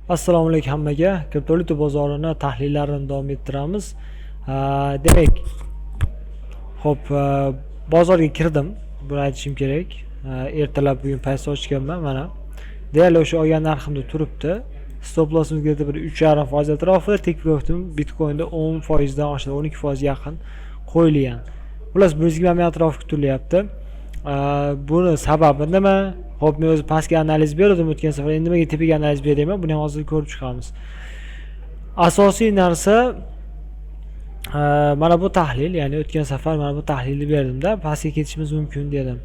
Assalomu alaykum hammaga. Kriptovalyuta bozorini tahlillarini davom ettiramiz. Demak, xo'p, bozorga kirdim. Buni aytishim kerak. Ertalab bugun paysa ochganman mana. Deyarli o'sha olgan narximda turibdi. Stop lossimiz где-то bir 3,5% atrofida, take profitim Bitcoinda 10% dan oshadi, 12% yaqin qo'yilgan. Xullas, 120 ming atrofi kutilyapti. Buni sababi nima? Xo'p, men o'zi pastga analiz berdim o'tgan safar. Endi nimaga tepaga analiz beryapman? Buni ham hozir ko'rib chiqamiz. Asosiy narsa mana bu tahlil, ya'ni o'tgan safar mana bu tahlilni berdimda, pastga ketishimiz mumkin dedim.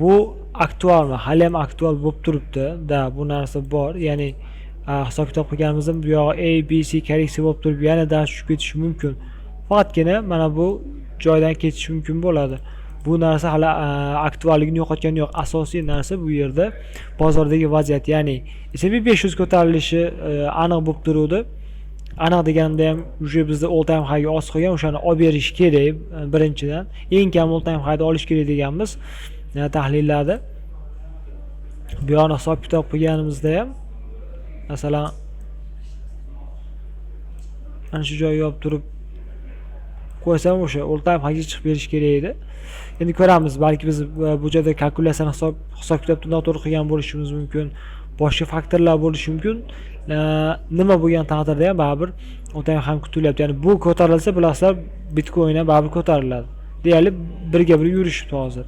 Bu aktualmi? Hali ham aktual bo'lib turibdi. Da, bu narsa bor. Ya'ni hisob kitob qilganimizda bu yog'i A, B, C korreksiya bo'lib turib, yana dars tushib ketishi mumkin. Faqatgina mana bu joydan ketishi mumkin bo'ladi. Bu narsa hali aktualligini yo'qotgani yo'q. Asosiy narsa bu yerda bozordagi vaziyat, ya'ni S&P 500 ko'tarilishi aniq bo'lib turuvdi. Aniq deganimda ham уже bizda all time highga oz qolgan, o'shani olib berish kerak birinchidan. Eng kam all time highni olish kerak deganmiz tahlillarda. Bu yoqni hisob kitob qilganimizda ham, masalan, mana shu joyga olib turib qo'ysam, o'sha all time highga chiqib berish kerak edi. Endi ko'ramiz, balki biz bu joyda kalkulyatsiyani hisob kitobni noto'g'ri qilgan bo'lishimiz mumkin, boshqa faktorlar bo'lishi mumkin. Nima bo'lgan taqdirda ham baribir all time ham kutilyapti. Ya'ni bu ko'tarilsa, bilasizlar, Bitcoin ham baribir ko'tariladi. Deyarli birga bir yurishibdi hozir.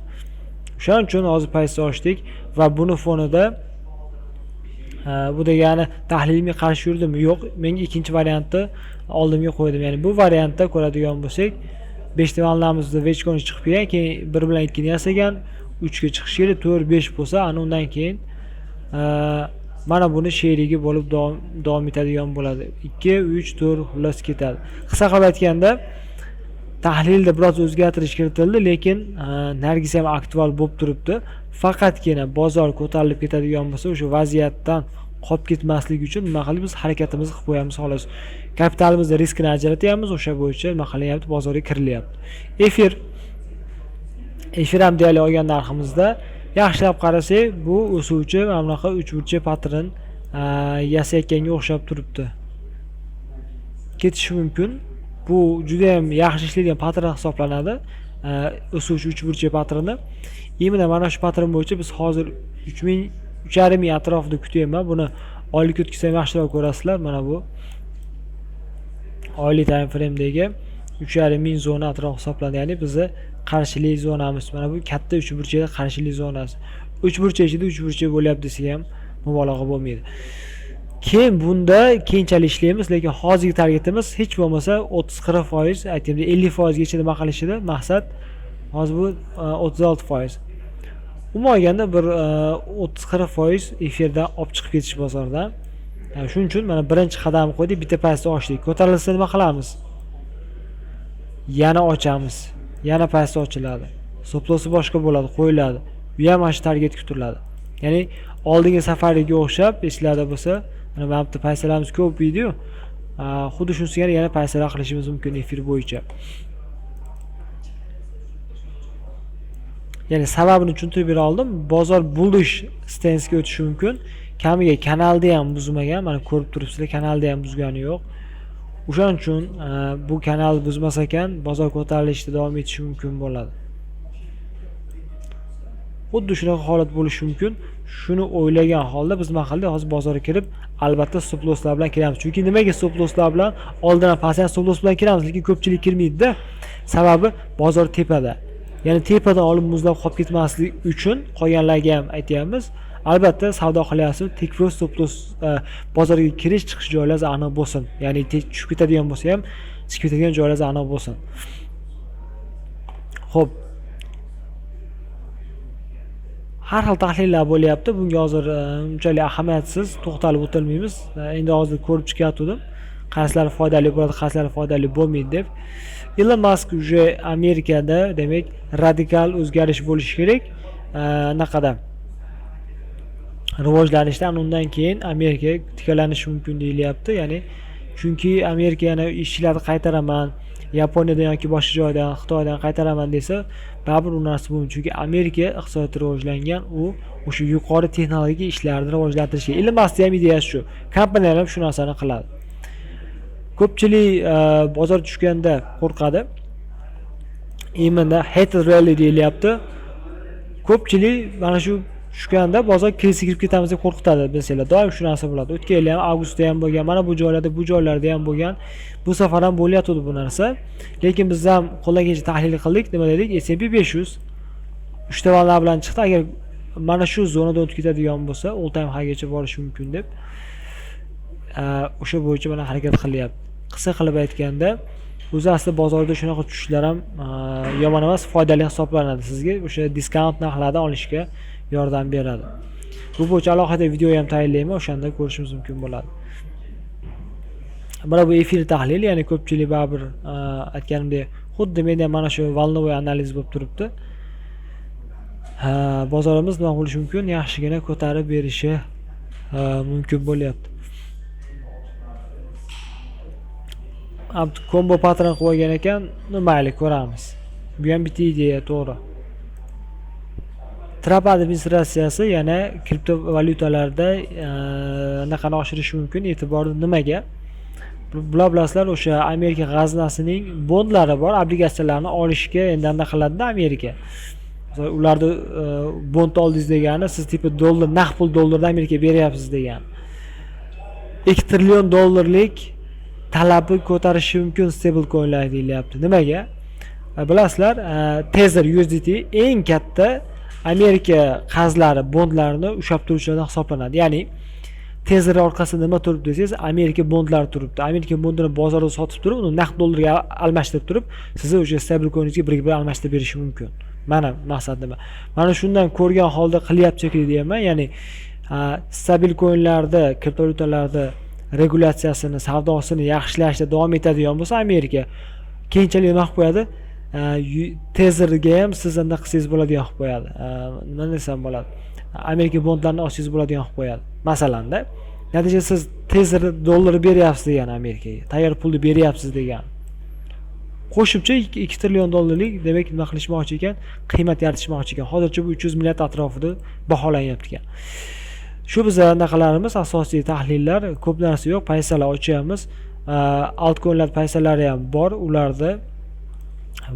O'shaning uchun hozir paysa ochdik va buni fonida bu degani tahlilimga qarshi yurdimmi? Yo'q, men ikkinchi variantni oldimga qo'ydim. Ya'ni bu variantda ko'radigan bo'lsak, 5 ta волна mizda wedge chiqib kelgan, keyin 1 bilan 2 ni yasagan, 3 ga chiqishi kerak, 4 5 bo'lsa, ana undan keyin mana buni sherigi bo'lib davom etadigan bo'ladi. 2, 3, 4, xullas ketadi. Qisqa qilib aytganda, tahlilda biroz o'zgartirish kiritildi, lekin narigisi ham aktual bo'lib turibdi. Faqatgina bozor ko'tarilib ketadigan bo'lsa, o'sha vaziyatdan qolib ketmaslik uchun nima qildik, biz harakatimizni qilib qo'yamiz, xolos. Kapitalimizni riskini ajratyapmiz, o'sha bo'yicha nima qilyapti, bozorga kirilyapti. Efir ham deyarli olgan narximizda. Yaxshilab qarasak, bu o'suvchi mana bunaqa uchburchak pattern yasayotganga o'xshab turibdi. Ketishi mumkin. Bu juda ham yaxshi ishlaydigan pattern hisoblanadi. O'suvchi uchburchak patterni. Именно mana shu pattern bo'yicha biz hozir 3000, 3,5 ming atrofida kutyapman. Buni oylik o'tkazsam yaxshiroq ko'rasizlar. Mana bu oylik time frame'dagi 3,5 ming zona atrofi hisoblanadi. Ya'ni bizni qarshilik zonamiz. Mana bu katta uchburchakda qarshilik zonasi. Uchburchak ichida uchburchak bo'lyapti desak ham mubolag'a bo'lmaydi. Keyin bunda keyinchalik ishlaymiz, lekin hozirgi targetimiz hech bo'lmasa 30-40%, aytaylik, 50% gacha nima qilishida maqsad. Hozir bu 36%. Umuman olganda bir 30-40% efirdan olib chiqib ketish bozordan. Shuning uchun mana birinchi qadam qo'ydik, bitta pastda ochdik. Ko'tarilsa nima qilamiz? Yana ochamiz. Yana pastda ochiladi. Stop lossi boshqa bo'ladi, qo'yiladi. Bu ham mana shu target kutiladi. Ya'ni oldingi safariga o'xshab, esinglarda bo'lsa, mana bu yerda paysalarimiz ko'p edi-yu. Xuddi shunisiga yana paysalar qilishimiz mumkin efir bo'yicha. Ya'ni sababini tushuntirib bera oldim. Bozor bullish stensga o'tishi mumkin. Kamiga kanalda ham buzmagan, mana ko'rib turibsizlar, kanalda ham buzgani yo'q. O'shaning uchun bu kanal buzmas ekan, bozor ko'tarilishda davom etishi mumkin bo'ladi. Xuddi shunaqa holat bo'lishi mumkin. Shuni o'ylagan holda biz nima qildik? Hozir bozorga kirib, albatta stop losslar bilan kiramiz. Chunki nimaga stop losslar bilan? Oldin ham pastdan stop loss bilan kiramiz, lekin ko'pchilik kirmaydi-da. Sababi bozor tepada. Ya'ni tepadan olib muzlab qolib ketmaslik uchun qolganlarga ham aytyapmiz. Albatta savdo qilyapsiz, take profit, stop loss, bozorga kirish chiqish joylaringiz aniq bo'lsin. Ya'ni tushib ketadigan bo'lsa ham chiqib ketadigan joylaringiz aniq bo'lsin. Xo'p. Har xil tahlillar bo'lyapti. Bunga hozir unchalik ahamiyatsiz to'xtalib o'tilmaymiz. Endi hozir ko'rib chiqayotgandim. Qaysilari foydali bo'ladi, qaysilari foydali bo'lmaydi deb. Elon Musk уже Amerikada, demak, radikal o'zgarish bo'lishi kerak. Anaqada rivojlanishdan undan keyin Amerika tiklanishi mumkin deyilyapti. Ya'ni chunki Amerika yana ishchilarni qaytaraman, Yaponiyadan yoki boshqa joydan, Xitoydan qaytaraman desa, baribir u narsa bo'lmaydi. Chunki Amerika iqtisodiyoti rivojlangan, u o'sha yuqori texnologik ishlarni rivojlantirishga. Ilon Maskning ham ideyasi shu. Kompaniyalar ham shu narsani qiladi. Ko'pchilik bozor tushganda qo'rqadi. Именно hated rally deyilyapti. Ko'pchilik mana shu tushganda bozor krizga kirib ketamiz deb qo'rqitadi, bilsanglar. Doim shu narsa bo'ladi. O'tgan yil ham avgustda ham bo'lgan, mana bu joylarda, bu joylarda ham bo'lgan. Bu safar ham bo'lyapti bu narsa. Lekin biz ham qo'ldan kelgancha tahlil qildik. Nima dedik? S&P 500 3 ta волна bilan chiqdi. Agar mana shu zonadan o'tib ketadigan bo'lsa, all time highgacha borishi mumkin deb. O'sha bo'yicha mana harakat qilyapti. Qisqa qilib aytganda, o'zi asli bozorda shunaqa tushishlar ham yomon emas, foydali hisoblanadi sizga. O'sha discount narxlarda olishga yordam beradi. Bu bo'yicha alohida video ham tayyorlayman, o'shanda ko'rishimiz mumkin bo'ladi. Mana bu efir tahlili, ya'ni ko'pchilik baribir aytganimdek, xuddi menda ham mana shu волновой analiz bo'lib turibdi. Ha, bozorimiz nima bo'lishi mumkin? Yaxshigina ko'tarib berishi mumkin bo'lyapti. Combo pattern qilib olgan ekan, mayli ko'ramiz. Bu ham bitta ideya, to'g'ri. Tramp administratsiyasi yana kriptovalyutalarda anaqani oshirishi mumkin, e'tiborni nimaga? Bular bilasizlar, o'sha Amerika g'aznasining bondlari bor, obligatsiyalarni olishga endi anaqa qiladida Amerika. Masalan, ularni bond oldingiz degani, siz типа dollar, naqd pul dollarda Amerikaga beryapsiz degani. 2 trillion dollarlik talabni ko'tarishi mumkin stable coinlar deyilyapti. Nimaga? Bilasizlar, Tether USDT eng katta Amerika qarzlari, bondlarini ushlab turuvchilardan hisoblanadi. Ya'ni Tether orqasida nima turibdi desangiz, Amerika bondlari turibdi. Amerika bondini bozorda sotib turib, uni naqd dollarga almashtirib turib, sizni o'sha stable coiningizga birga bir almashtirib berishi mumkin. Mana maqsad nima? Mana shundan ko'rgan holda qilyapti shekilli deyapman. Ya'ni stabil coinlarda, kriptovalyutalarda regulyatsiyasini, savdosini yaxshilashda davom etadigan bo'lsa Amerika, keyinchalik nima qilib qo'yadi? Tetherga ham siz anaqa qilsangiz bo'ladigan qilib qo'yadi. Nima desam bo'ladi? Amerika bondlarini olsangiz bo'ladigan qilib qo'yadi. Masalanda, natijada siz Tether dollar beryapsiz degani Amerikaga, tayyor pulni beryapsiz degani. Qo'shimcha 2 trillion dollarlik, demak, nima qilishmoqchi ekan? Qiymat yaratishmoqchi ekan. Hozircha bu 300 milliard atrofida baholanyapti ekan. Shu biza anaqalarimiz, asosiy tahlillar, ko'p narsa yo'q, pozitsiyalar ochyapmiz. Altcoinlar pozitsiyalari ham bor, ularni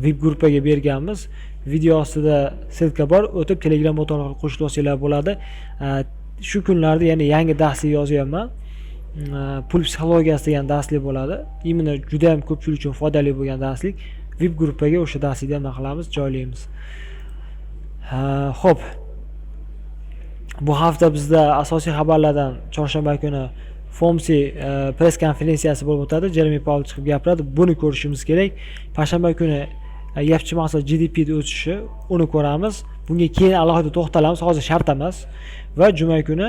VIP gruppaga berganmiz. Video ostida ссылка bor, o'tib Telegram bot orqali qo'shilib olsanglar bo'ladi. Shu kunlarda yana yangi darslik yozyapman. Pul psixologiyasi degan darslik bo'ladi. Именно juda ham ko'pchilik uchun foydali bo'lgan darslik. VIP gruppaga o'sha darslikni ham nima qilamiz, joylaymiz. Xo'p. Bu hafta bizda asosiy xabarlardan chorshanba kuni FOMC press konferensiyasi bo'lib o'tadi. Jeremi Paul chiqib gapiradi. Buni ko'rishimiz kerak. Payshanba kuni yapchi mahsulot GDP da o'sishi, uni ko'ramiz. Bunga keyin alohida to'xtalamiz, hozir shart emas. Va juma kuni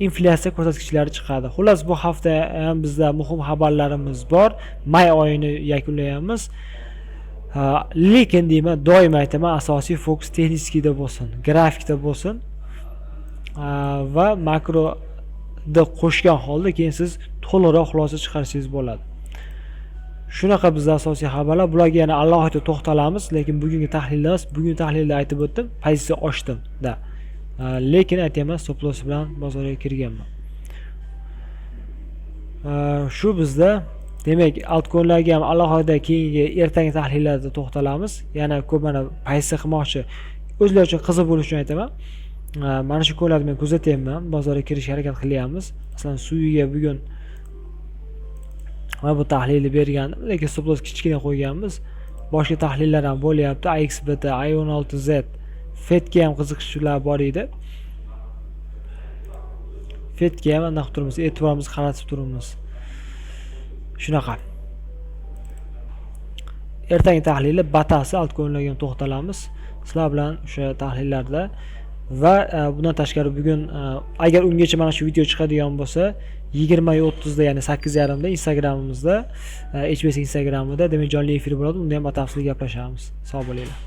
inflyatsiya ko'rsatkichlari chiqadi. Xullas, bu hafta ham bizda muhim xabarlarimiz bor. May oyini yakunlayapmiz. Lekin deyman, doim aytaman, asosiy fokus технический da bo'lsin, grafikda bo'lsin. Va makroda qo'shgan holda keyin siz to'liqroq xulosa chiqarishingiz bo'ladi. Shunaqa bizda asosiy xabarlar. Bularga yana alohida to'xtalamiz, lekin bugungi tahlilda emas. Bugungi tahlilda aytib o'tdim, pozitsiya ochdim da. Lekin aytyapman, stop loss bilan bozorga kirganman. Shu bizda, demak, altcoinlarga ham alohida keyingi ertangi tahlillarda to'xtalamiz. Yana ko'p mana pozitsiya qilmoqchi, o'zlari uchun qiziq bo'lishi uchun aytaman. Mana shu coinlarni men kuzatyapman, bozorga kirishga harakat qilyapmiz. Masalan, Suiga bugun mana bu tahlilni bergandim, lekin stop loss kichkina qo'yganmiz. Boshqa tahlillar ham bo'lyapti. AXBT, I16Z, FEDga ham qiziqishlar bor edi. FEDga ham anaqa qilib turibmiz, e'tiborimizni qaratib turibmiz. Shunaqa. Ertangi tahlilda batafsil altcoinlarga ham to'xtalamiz. Sizlar bilan o'sha tahlillarda va bundan tashqari bugun agar ungacha mana shu video chiqadigan bo'lsa, 20:30da, ya'ni 8:30da Instagramimizda, HBS Instagramida, demak, jonli efir bo'ladi. Unda ham batafsil gaplashamiz. Sog' bo'linglar.